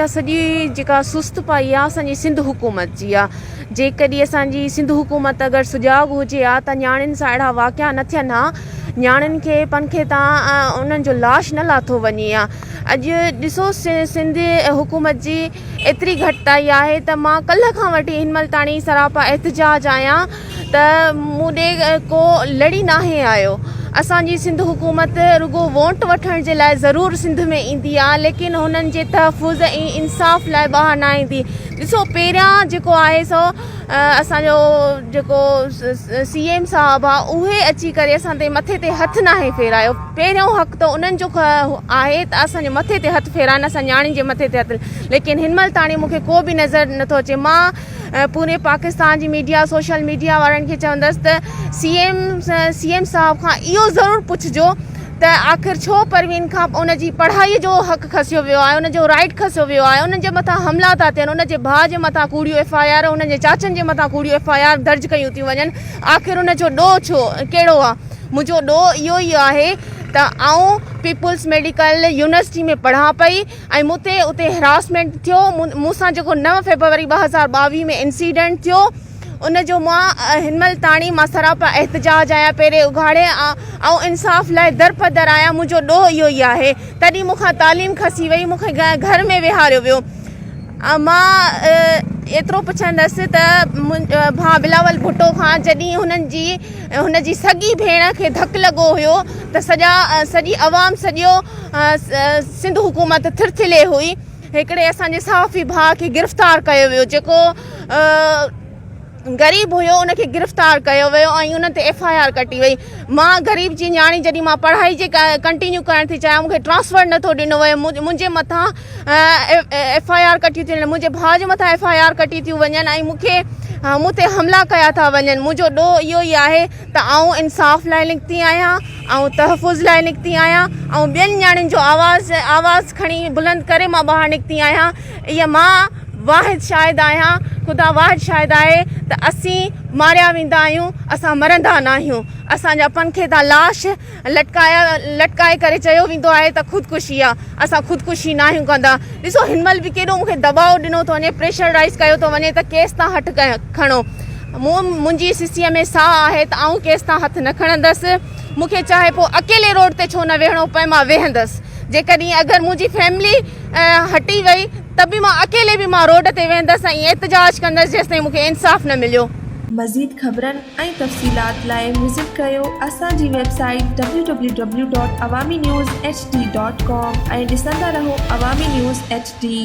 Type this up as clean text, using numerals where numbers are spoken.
اها سڄي جيڪا سست پائي آهي اسان جي سنڌ حڪومت جي آهي جيڪڏهن اسان جي سنڌ حڪومت اگر سجاڳ هجي ها ته نياڻين سان اهڙا واقعا نه ٿين ها نياڻين کي پنکي تان انهن جو لاش نه لاٿو وڃي ها اڄ ڏسو سنڌ حڪومت جي ايتري گهٽتائي آهي ته مان ڪلهه کان وٺي هن مهل تاڻي سراپا احتجاج آهيان ته مون ڏي ڪو لڙي ناهي آيو. اسان جي سنڌ حڪومت رڳو ووٽ وٺڻ جي لاء ضرور سنڌ ۾ ايندي آ ليڪن هنن جي تحفظ ۽ انصاف لاء ٻاهر ناهي ايندي. ڏسو پهريان جيڪو آهي سو اسان جو جيڪو سي ايم صاحب آ اهي اچي ڪري اسان تي مٿي تي هٿ ناهي ڦيرايو. پهريون حق ته انهن جو آهي ته اسان جي مٿي تي هٿ ڦيرائن اسان نياڻين جي مٿي تي هٿ ليڪن هن مهل تاڻي مون کي ڪو به نظر نٿو اچي مان پوري پاڪستان جي ميڊيا سوشل ميڊيا وارن کي چوندس ته سي ايم سي ايم صاحب کان اهو ضرور پڇجو ته آخر ڇو پروين کان ان جي پڙهائي جو حق کسيو ويو آهي ان جو رائيٽ کسيو ويو آهي انهن جي مٿان حملا ٿا ٿين ان جي ڀاء جي مٿان ڪوڙيون ايف I R انهن جي چاچن جي مٿان ڪوڙيون ايف I R درج ڪيون ٿيون وڃن آخر ان جو ڏوهه ڇو ڪهڙو آهي منهنجو ڏوهه اهو ئي آهي ته آئون پيپلز ميڊيڪل يونيورسٽي ۾ پڙهان پئي ۽ مون تي اتي هراسمينٽ ٿيو مون سان جيڪو نو فيبروري 2022 ۾ انسيڊنٽ ٿيو ان جو مان هن مهل تاڻي مان سراپا احتجاج آهيان پيري اگهاڙي آئون انصاف لاء در پدر آهيان منهنجو ڏوهه اهو ئي آهي تڏهن مون کان تعليم کسي وئي مون کي گهر ۾ ويهاريو ويو مان ايترو پڇندس ته ڀاء بلاول ڀٽو کان جڏهن هنن جي هن جي سڳي ڀيڻ کي ڌڪ لڳو هيو ته سڄا سڄي عوام سڄو سنڌ حڪومت ٿرٿلي هئي هڪڙي اسان جي صحافي ڀاء کي گرفتار ڪيو ويو جيڪو غريب هيو ان کي گرفتار ڪيو ويو ۽ ان تي ايف I R ڪٽي وئي مان غريب جي نياڻي جڏهن مان پڙهائي جي ڪنٽينيو ڪرڻ ٿي چاهيان مونکي ٽرانسفر نٿو ڏنو ويو منهنجي مٿان ايف I R ڪٽيون ٿيون وڃن منهنجي ڀاء جي مٿان ايف I R ڪٽي ٿيون وڃن ۽ مونکي مون تي حملا ڪيا ٿا وڃن منهنجو ڏوهه اهو ئي آهي ته آئون انصاف لاء نڪتي آهيان آئون تحفظ لاء نڪتي آهيان آئون ٻين نياڻين جو آواز آواز کڻي بلند ڪري مان ٻاهر نڪتي آهيان اها مان واحد شاهد آهيان خدا واحد شاهد آهي ته اسين ماريا ويندا آهيون اسان مرندا ناهيون اسان جا پنکي تان لاش لٽڪايا لٽڪائي ڪري چيو ويندو آهي ته خودڪشي آ اسان خودڪشي ناهيون ڪندا ڏسو هن مهل به ڪيڏو مونکي دٻاء ڏنو ٿو وڃي پريشر رائز ڪيو ٿو وڃي ته ڪيس تان هٿ کڻو مون منهنجي سسيء ۾ ساهه آهي ته آئون ڪيس تان هٿ نه کڻندس مونکي چاهي پوء اڪيلي روڊ تي ڇو نه ويهڻو پئي مان ويهندس جيڪڏهن اگر منهنجي فيملي هٽي وئي ته به مان اڪيلي به مان روڊ تي ويهندس ۽ احتجاج ڪندس جيستائين مونکي انصاف نه مليو. مزيد خبرن ۽ تفصيلات لاء وزٽ ڪريو اسان جي website W W W dot Awami news H D dot com ۽ ڏسندا رهو عوامي نيوز ايڇ ڊي.